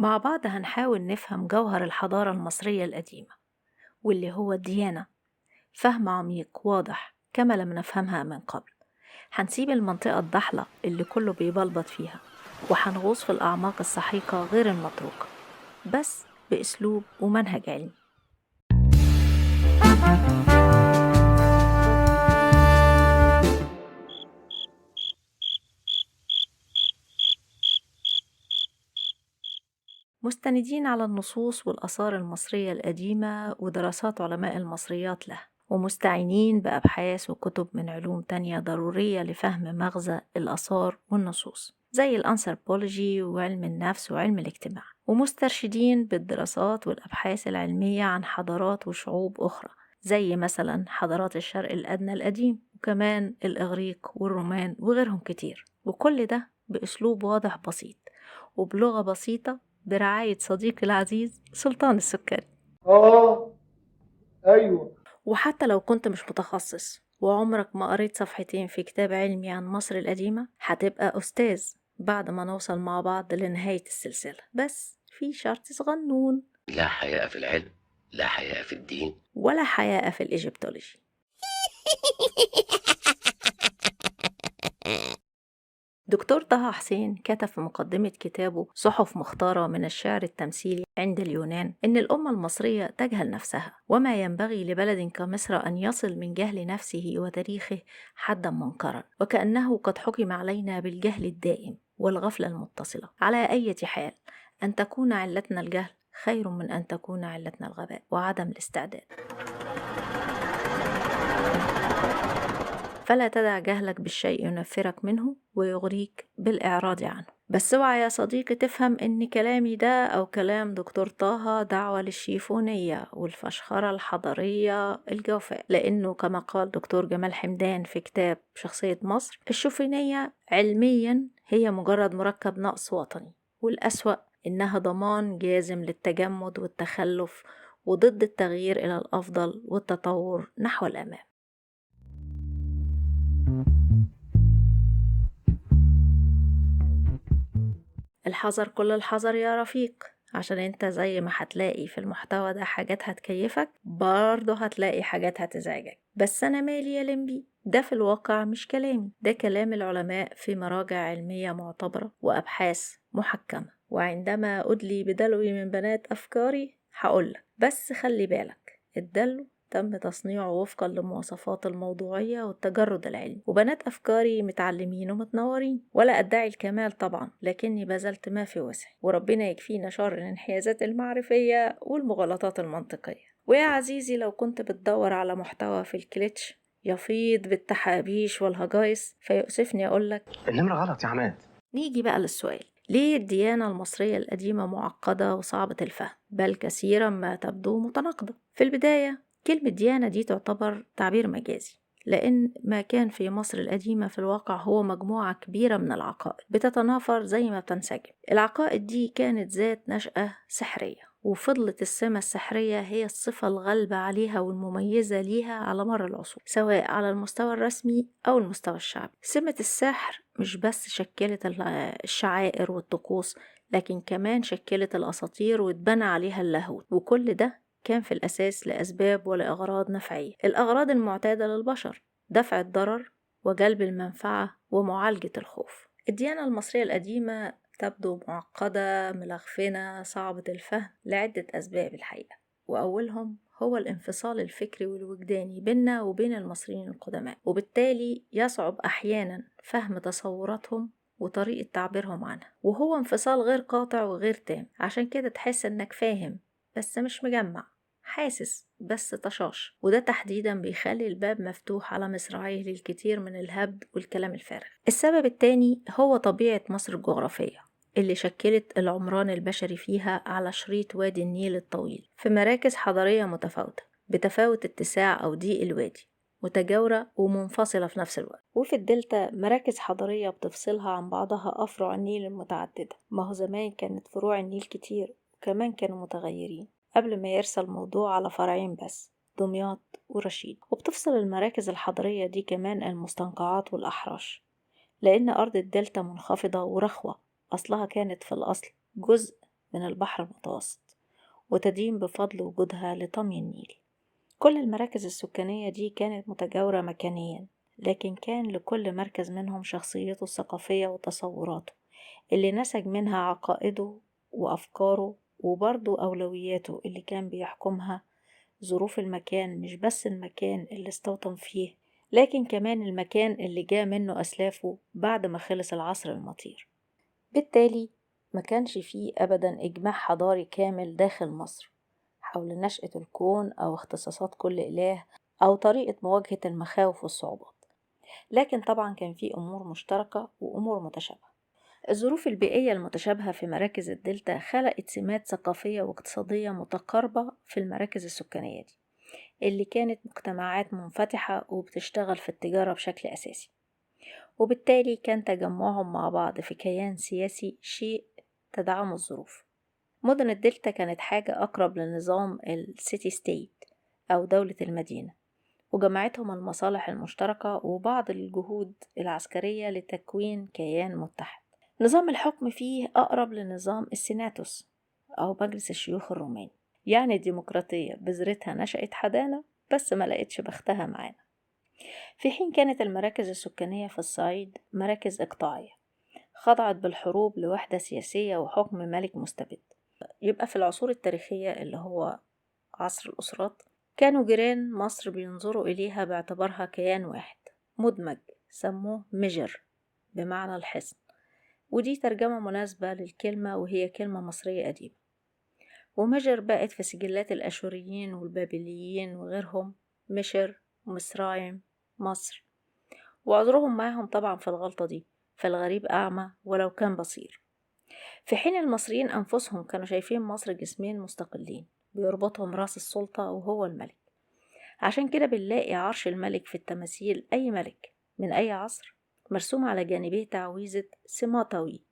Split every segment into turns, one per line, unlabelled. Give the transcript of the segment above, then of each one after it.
مع بعض هنحاول نفهم جوهر الحضارة المصرية القديمة واللي هو الديانة، فهم عميق واضح كما لم نفهمها من قبل. هنسيب المنطقة الضحلة اللي كله بيبلبط فيها وهنغوص في الأعماق السحيقة غير المطروقة، بس بأسلوب ومنهج علمي. مستندين على النصوص والآثار المصرية القديمة ودراسات علماء المصريات لها، ومستعينين بأبحاث وكتب من علوم تانية ضرورية لفهم مغزى الآثار والنصوص زي الأنثروبولوجي وعلم النفس وعلم الاجتماع، ومسترشدين بالدراسات والأبحاث العلمية عن حضارات وشعوب أخرى زي مثلا حضارات الشرق الأدنى القديم، وكمان الإغريق والرومان وغيرهم كتير. وكل ده بأسلوب واضح بسيط وبلغة بسيطة برعاية صديقي العزيز سلطان السكري.
أيوة.
وحتى لو كنت مش متخصص وعمرك ما قريت صفحتين في كتاب علمي عن مصر القديمة، هتبقى أستاذ بعد ما نوصل مع بعض لنهاية السلسلة. بس في شرط صغنون:
لا حياء في العلم، لا حياء في الدين،
ولا حياء في الإيجيبتولوجي. دكتور طه حسين كتب في مقدمة كتابه صحف مختارة من الشعر التمثيلي عند اليونان إن الأمة المصرية تجهل نفسها، وما ينبغي لبلد كمصر أن يصل من جهل نفسه وتاريخه حدا منكرا، وكأنه قد حكم علينا بالجهل الدائم والغفلة المتصلة. على أي حال، أن تكون علتنا الجهل خير من أن تكون علتنا الغباء وعدم الاستعداد. فلا تدع جهلك بالشيء ينفرك منه ويغريك بالإعراض عنه. بس اوعى يا صديقي تفهم إن كلامي ده أو كلام دكتور طه دعوة للشيفونية والفشخرة الحضارية الجوفاء، لأنه كما قال دكتور جمال حمدان في كتاب شخصية مصر، الشوفينية علميا هي مجرد مركب نقص وطني، والأسوأ إنها ضمان جازم للتجمد والتخلف وضد التغيير إلى الأفضل والتطور نحو الأمام. الحذر كل الحذر يا رفيق، عشان انت زي ما هتلاقي في المحتوى ده حاجات هتكيفك برضه هتلاقي حاجات هتزعجك. بس انا مالي يا لمبي، ده في الواقع مش كلامي، ده كلام العلماء في مراجع علمية معتبرة وأبحاث محكمة. وعندما أدلي بدلوي من بنات أفكاري هقولك، بس خلي بالك الدلو تم تصنيعه وفقا لمواصفات الموضوعية والتجرد العلمي، وبنات أفكاري متعلمين ومتنورين، ولا أدعي الكمال طبعا، لكني بذلت ما في وسعي، وربنا يكفينا شر الانحيازات المعرفية والمغالطات المنطقية. ويا عزيزي لو كنت بتدور على محتوى في الكليتش يفيض بالتحابيش والهجايس، فيؤسفني أقولك
النمرة غلط يا عماد.
نيجي بقى للسؤال: ليه الديانة المصرية القديمة معقدة وصعبة الفهم، بل كثيرا ما تبدو متناقضة؟ في البداية كلمة ديانة دي تعتبر تعبير مجازي، لأن ما كان في مصر القديمة في الواقع هو مجموعة كبيرة من العقائد بتتنافر زي ما بتنسجم. العقائد دي كانت ذات نشأة سحرية، وفضلت السمة السحرية هي الصفة الغالبة عليها والمميزة ليها على مر العصور، سواء على المستوى الرسمي أو المستوى الشعبي. سمة السحر مش بس شكلت الشعائر والطقوس، لكن كمان شكلت الأساطير واتبنى عليها اللاهوت، وكل ده كان في الأساس لأسباب ولأغراض نفعية، الأغراض المعتادة للبشر: دفع الضرر وجلب المنفعة ومعالجة الخوف. الديانة المصرية القديمة تبدو معقدة ملغفنة صعبة الفهم لعدة أسباب الحقيقة، وأولهم هو الانفصال الفكري والوجداني بيننا وبين المصريين القدماء، وبالتالي يصعب أحيانا فهم تصوراتهم وطريقة تعبيرهم عنها، وهو انفصال غير قاطع وغير تام. عشان كده تحس إنك فاهم بس مش مجمع، حاسس بس طشاش، وده تحديدا بيخلي الباب مفتوح على مصراعيه للكثير من الهبد والكلام الفارغ. السبب التاني هو طبيعة مصر الجغرافية اللي شكلت العمران البشري فيها على شريط وادي النيل الطويل في مراكز حضارية متفاوتة بتفاوت اتساع أو ضيق الوادي، متجاورة ومنفصلة في نفس الوقت. وفي الدلتا مراكز حضارية بتفصلها عن بعضها أفرع النيل المتعددة. ما هو زمان كانت فروع النيل كتير، وكمان كانوا متغيرين قبل ما يرسى الموضوع على فرعين بس، دمياط ورشيد. وبتفصل المراكز الحضرية دي كمان المستنقعات والأحراش، لأن أرض الدلتا منخفضة ورخوة، أصلها كانت في الأصل جزء من البحر المتوسط، وتدين بفضل وجودها لطمي النيل. كل المراكز السكانية دي كانت متجاورة مكانيا، لكن كان لكل مركز منهم شخصيته الثقافية وتصوراته اللي نسج منها عقائده وأفكاره وبرضه أولوياته اللي كان بيحكمها ظروف المكان، مش بس المكان اللي استوطن فيه لكن كمان المكان اللي جاء منه أسلافه بعد ما خلص العصر المطير. بالتالي ما كانش فيه أبدا إجماع حضاري كامل داخل مصر حول نشأة الكون أو اختصاصات كل إله أو طريقة مواجهة المخاوف والصعوبات، لكن طبعا كان فيه أمور مشتركة وأمور متشابهة. الظروف البيئية المتشابهة في مراكز الدلتا خلقت سمات ثقافية واقتصادية متقاربة في المراكز السكانية دي، اللي كانت مجتمعات منفتحة وبتشتغل في التجارة بشكل أساسي، وبالتالي كان تجمعهم مع بعض في كيان سياسي شيء تدعمه الظروف. مدن الدلتا كانت حاجة أقرب لنظام ال city state أو دولة المدينة، وجمعتهم المصالح المشتركة وبعض الجهود العسكرية لتكوين كيان متحد. نظام الحكم فيه أقرب لنظام السيناتوس أو مجلس الشيوخ الروماني، يعني الديمقراطية بذرتها نشأت حدانا بس ما لقتش بختها معانا. في حين كانت المراكز السكانية في الصعيد مراكز إقطاعية خضعت بالحروب لوحدة سياسية وحكم ملك مستبد. يبقى في العصور التاريخية اللي هو عصر الأسرات كانوا جيران مصر بينظروا إليها باعتبارها كيان واحد مدمج سموه مجر بمعنى الحصن، ودي ترجمة مناسبة للكلمة وهي كلمة مصرية قديمة. ومجر بقت في سجلات الأشوريين والبابليين وغيرهم مشر ومصرايم مصر، وعذرهم معهم طبعا في الغلطة دي، فالغريب أعمى ولو كان بصير. في حين المصريين أنفسهم كانوا شايفين مصر جسمين مستقلين بيربطهم رأس السلطة وهو الملك، عشان كده بنلاقي عرش الملك في التماثيل أي ملك من أي عصر مرسوم على جانبيه تعويذة سماطوي.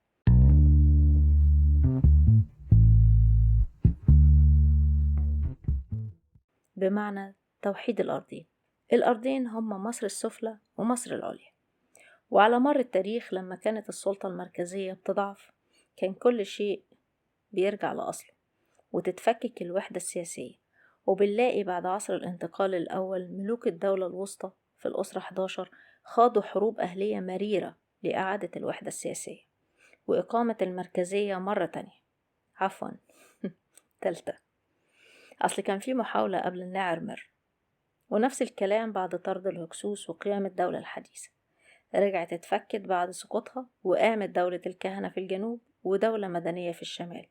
بمعنى توحيد الأرضين. الأرضين هم مصر السفلى ومصر العليا. وعلى مر التاريخ لما كانت السلطة المركزية بتضعف كان كل شيء بيرجع لأصله وتتفكك الوحدة السياسية، وبنلاقي بعد عصر الانتقال الأول ملوك الدولة الوسطى في الأسرة 11 خاضوا حروب أهلية مريرة لإعادة الوحدة السياسية وإقامة المركزية مرة تانية، عفوا تالتة، أصل كان في محاولة قبل النعرمر. ونفس الكلام بعد طرد الهكسوس وقيام الدولة الحديثة، رجعت اتفكت بعد سقوطها وقامت دولة الكهنة في الجنوب ودولة مدنية في الشمال،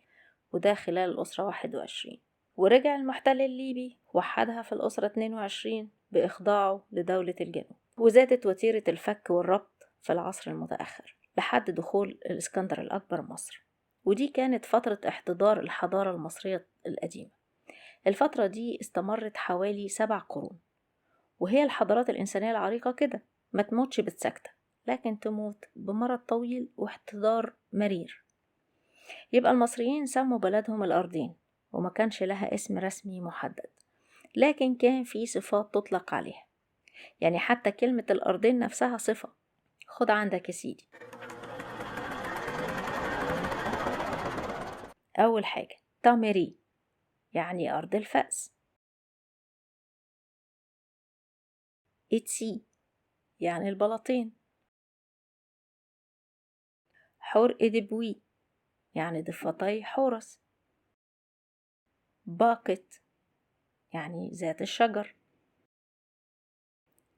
وده خلال الأسرة 21. ورجع المحتل الليبي وحدها في الأسرة 22 بإخضاعه لدولة الجنوب، وزادت وتيرة الفك والربط في العصر المتأخر لحد دخول الإسكندر الأكبر مصر، ودي كانت فترة احتضار الحضارة المصرية القديمة. الفترة دي استمرت حوالي 7 قرون، وهي الحضارات الإنسانية العريقة كده ما تموتش بالسكتة، لكن تموت بمرض طويل واحتضار مرير. يبقى المصريين سموا بلدهم الأرضين، وما كانش لها اسم رسمي محدد، لكن كان في صفات تطلق عليها، يعني حتى كلمة الأرضين نفسها صفة. خد عندك يا سيدي، أول حاجة تامري يعني أرض الفأس، إتسي يعني البلاطين، حور إدبوي يعني ضفتي حورس، باقت يعني ذات الشجر،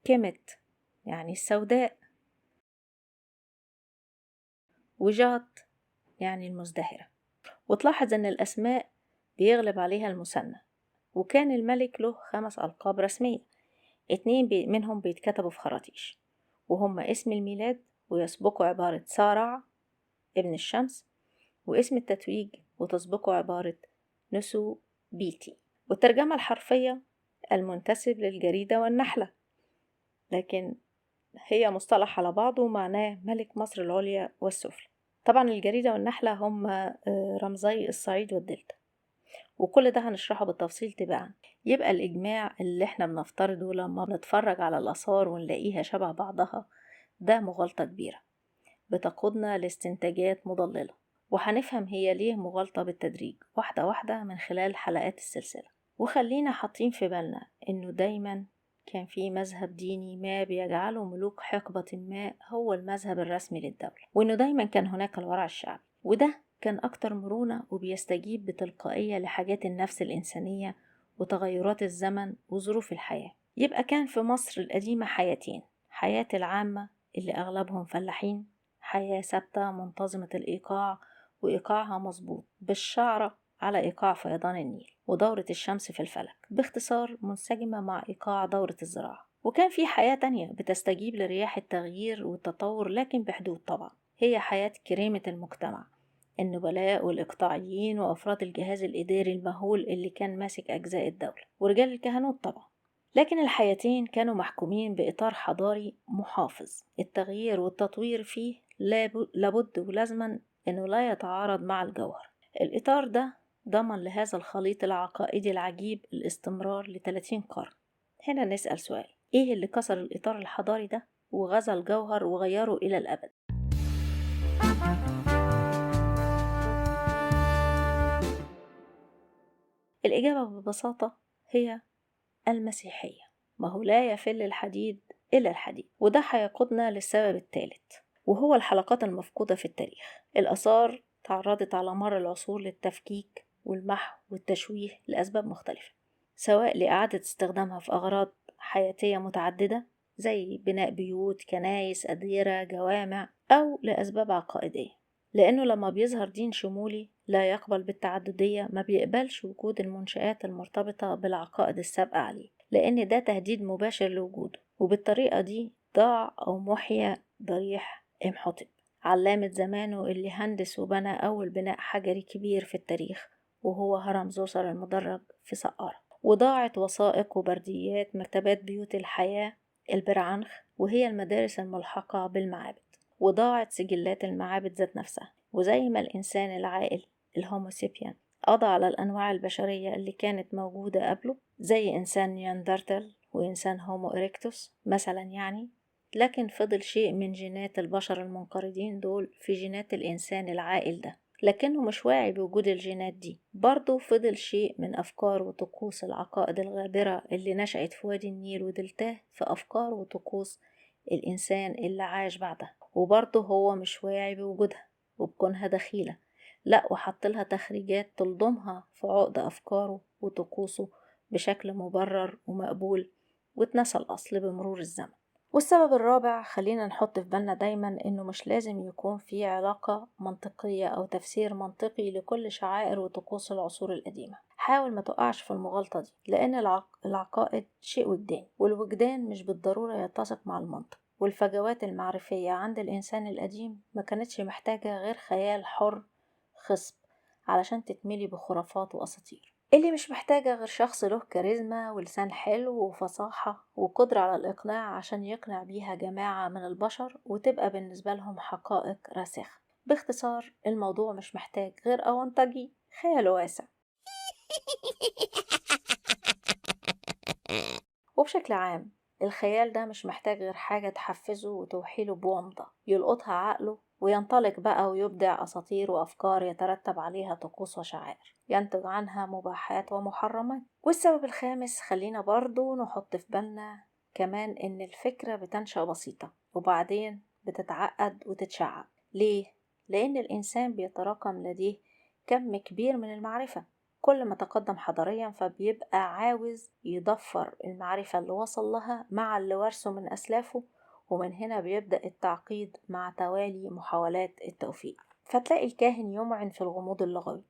كمت يعني السوداء، وجات يعني المزدهرة. وتلاحظ أن الأسماء بيغلب عليها المثنى، وكان الملك له 5 ألقاب رسمية، 2 منهم بيتكتبوا في خراطيش، وهم اسم الميلاد ويسبقوا عبارة سارع ابن الشمس، واسم التتويج وتسبقوا عبارة نسو بيتي، والترجمة الحرفية المنتسب للجريدة والنحلة، لكن هي مصطلح على بعضه ومعناه ملك مصر العليا والسفلى. طبعا الجريدة والنحلة هم رمزي الصعيد والدلتا، وكل ده هنشرحه بالتفصيل تباعا. يبقى الإجماع اللي احنا بنفترضه لما بنتفرج على الآثار ونلاقيها شبه بعضها ده مغالطة كبيرة بتقودنا لاستنتاجات مضللة، وهنفهم هي ليه مغالطة بالتدريج واحدة واحدة من خلال حلقات السلسلة. وخلينا حاطين في بالنا إنه دايما كان في مذهب ديني ما بيجعله ملوك حقبة ما هو المذهب الرسمي للدولة، وإنه دايما كان هناك الورع الشعبي، وده كان أكتر مرونة وبيستجيب بتلقائية لحاجات النفس الإنسانية وتغيرات الزمن وظروف الحياة. يبقى كان في مصر القديمة حياتين: حياة العامة اللي أغلبهم فلاحين، حياة ثابتة منتظمة الإيقاع وإيقاعها مظبوط بالشعرة على إيقاع فيضان النيل ودورة الشمس في الفلك، باختصار منسجمة مع إيقاع دورة الزراعة. وكان في حياة تانية بتستجيب لرياح التغيير والتطور لكن بحدود طبعا، هي حياة كريمة المجتمع، النبلاء والإقطاعيين وأفراد الجهاز الإداري المهول اللي كان ماسك أجزاء الدولة ورجال الكهنوت طبعا. لكن الحياتين كانوا محكومين بإطار حضاري محافظ، التغيير والتطوير فيه لابد ولازما إنه لا يتعارض مع الجوهر. الإطار ده ضمن لهذا الخليط العقائدي العجيب الاستمرار ل30 قرن. هنا نسأل سؤال: إيه اللي كسر الإطار الحضاري ده وغزا الجوهر وغيره إلى الأبد؟ الإجابة ببساطة هي المسيحية. ما هو لا يفل الحديد إلا الحديد. وده هيقودنا للسبب الثالث، وهو الحلقات المفقودة في التاريخ. الآثار تعرضت على مر العصور للتفكيك والمحو والتشويه لأسباب مختلفة، سواء لإعادة استخدامها في أغراض حياتية متعددة زي بناء بيوت، كنايس، أديرة، جوامع، أو لأسباب عقائدية. لأنه لما بيظهر دين شمولي لا يقبل بالتعددية ما بيقبلش وجود المنشآت المرتبطة بالعقائد السابقة عليه، لأن ده تهديد مباشر لوجوده. وبالطريقة دي ضاع أو محيا ضريح إمحوتب، علامة زمانه اللي هندس وبنى أول بناء حجري كبير في التاريخ، وهو هرم زوسر المدرج في سقارة. وضاعت وثائق وبرديات مكتبات بيوت الحياة البرعنخ، وهي المدارس الملحقة بالمعابد، وضاعت سجلات المعابد ذات نفسها. وزي ما الإنسان العاقل الهوموسيبيان قضى على الأنواع البشرية اللي كانت موجودة قبله، زي إنسان نياندرتال وإنسان هومو إريكتوس مثلا يعني، لكن فضل شيء من جينات البشر المنقرضين دول في جينات الإنسان العاقل ده، لكنه مش واعي بوجود الجينات دي. برضه فضل شيء من أفكار وطقوس العقائد الغابرة اللي نشأت في وادي النيل ودلتاه في أفكار وطقوس الإنسان اللي عاش بعدها، وبرضه هو مش واعي بوجودها وبكونها دخيلة، لا وحط لها تخريجات تلضمها في عقد أفكاره وطقوسه بشكل مبرر ومقبول، واتنسى الأصل بمرور الزمن. والسبب الرابع، خلينا نحط في بالنا دايما إنه مش لازم يكون في علاقة منطقية أو تفسير منطقي لكل شعائر وطقوس العصور القديمة. حاول ما تقعش في المغالطة دي، لأن العقائد شيء وجداني، والوجدان مش بالضرورة يتسق مع المنطق. والفجوات المعرفية عند الإنسان القديم ما كانتش محتاجة غير خيال حر خصب علشان تتملي بخرافات وأساطير، اللي مش محتاجة غير شخص له كاريزما ولسان حلو وفصاحة وقدرة على الإقناع عشان يقنع بيها جماعة من البشر وتبقى بالنسبة لهم حقائق راسخة. باختصار الموضوع مش محتاج غير أونطجي خياله واسع. وبشكل عام الخيال ده مش محتاج غير حاجة تحفزه وتوحيله بومضة يلقطها عقله وينطلق بقى ويبدع أساطير وأفكار يترتب عليها طقوس وشعائر ينتج عنها مباحات ومحرمات. والسبب الخامس، خلينا برضو نحط في بالنا كمان إن الفكرة بتنشأ بسيطة وبعدين بتتعقد وتتشعب. ليه؟ لأن الإنسان بيتراكم لديه كم كبير من المعرفة، كل ما تقدم حضاريا فبيبقى عاوز يضفر المعرفة اللي وصل لها مع اللي ورثه من أسلافه، ومن هنا بيبدأ التعقيد مع توالي محاولات التوفيق. فتلاقي الكاهن يمعن في الغموض اللغوي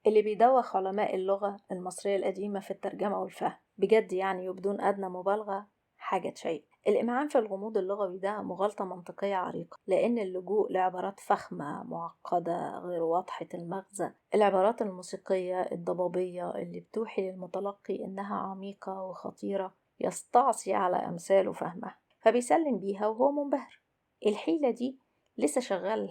اللي بيدوخ علماء اللغة المصرية القديمة في الترجمة والفهم بجد، يعني وبدون أدنى مبالغة حاجة شيء. الإمعان في الغموض اللغوي ده مغالطة منطقية عريقة، لأن اللجوء لعبارات فخمة معقدة غير واضحة المغزى، العبارات الموسيقية الضبابية اللي بتوحي للمتلقي إنها عميقة وخطيرة يستعصي على أمثاله فهمها، فبيسلم بيها وهو منبهر. الحيلة دي لسه شغالة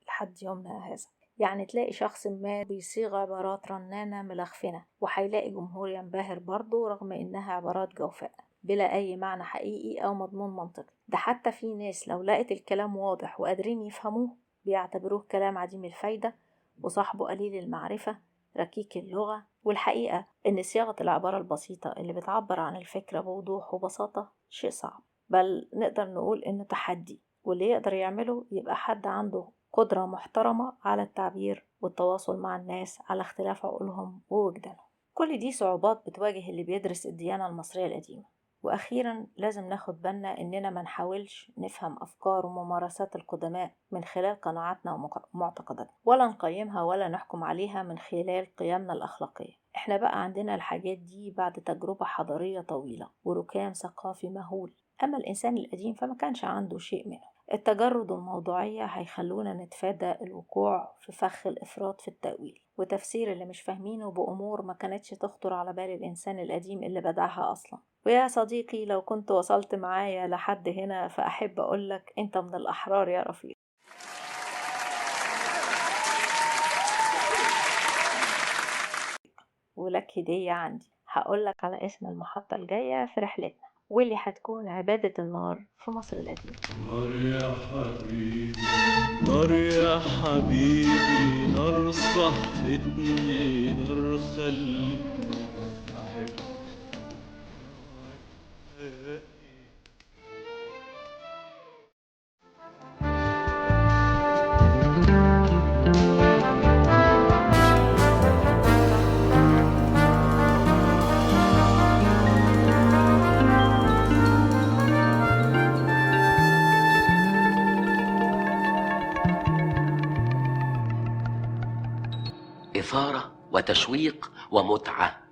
لحد يومنا هذا، يعني تلاقي شخص ما بيصيغ عبارات رنانة ملخفنة وهيلاقي جمهور ينبهر برضه رغم إنها عبارات جوفاء بلا أي معنى حقيقي أو مضمون منطقي. ده حتى في ناس لو لقت الكلام واضح وقادرين يفهموه بيعتبروه كلام عديم الفايدة وصاحبه قليل المعرفة ركيك اللغة. والحقيقة إن صياغة العبارة البسيطة اللي بتعبر عن الفكرة بوضوح وبساطة شيء صعب، بل نقدر نقول إنه تحدي، واللي يقدر يعمله يبقى حد عنده قدرة محترمة على التعبير والتواصل مع الناس على اختلاف عقولهم ووجدانهم. كل دي صعوبات بتواجه اللي بيدرس الديانة المصرية القديمة. وأخيرا لازم ناخد بالنا إننا ما نحاولش نفهم أفكار وممارسات القدماء من خلال قناعاتنا ومعتقداتنا، ولا نقيمها ولا نحكم عليها من خلال قيمنا الأخلاقية. إحنا بقى عندنا الحاجات دي بعد تجربة حضارية طويلة وركام ثقافي مهول، أما الإنسان القديم فما كانش عنده شيء منه. التجرد والموضوعية هيخلونا نتفادى الوقوع في فخ الإفراط في التأويل وتفسير اللي مش فاهمينه بأمور ما كانتش تخطر على بال الإنسان القديم اللي بدعها أصلا. ويا صديقي لو كنت وصلت معايا لحد هنا فأحب أقولك أنت من الأحرار يا رفيق. ولك هدية عندي، هقولك على اسم المحطة الجاية في رحلتنا واللي هتكون عبادة النار في مصر القديمة.
نار يا حبيبي، نار يا حبيبي، نار صحتني، نار خلتني أحب.
إثارة وتشويق ومتعة.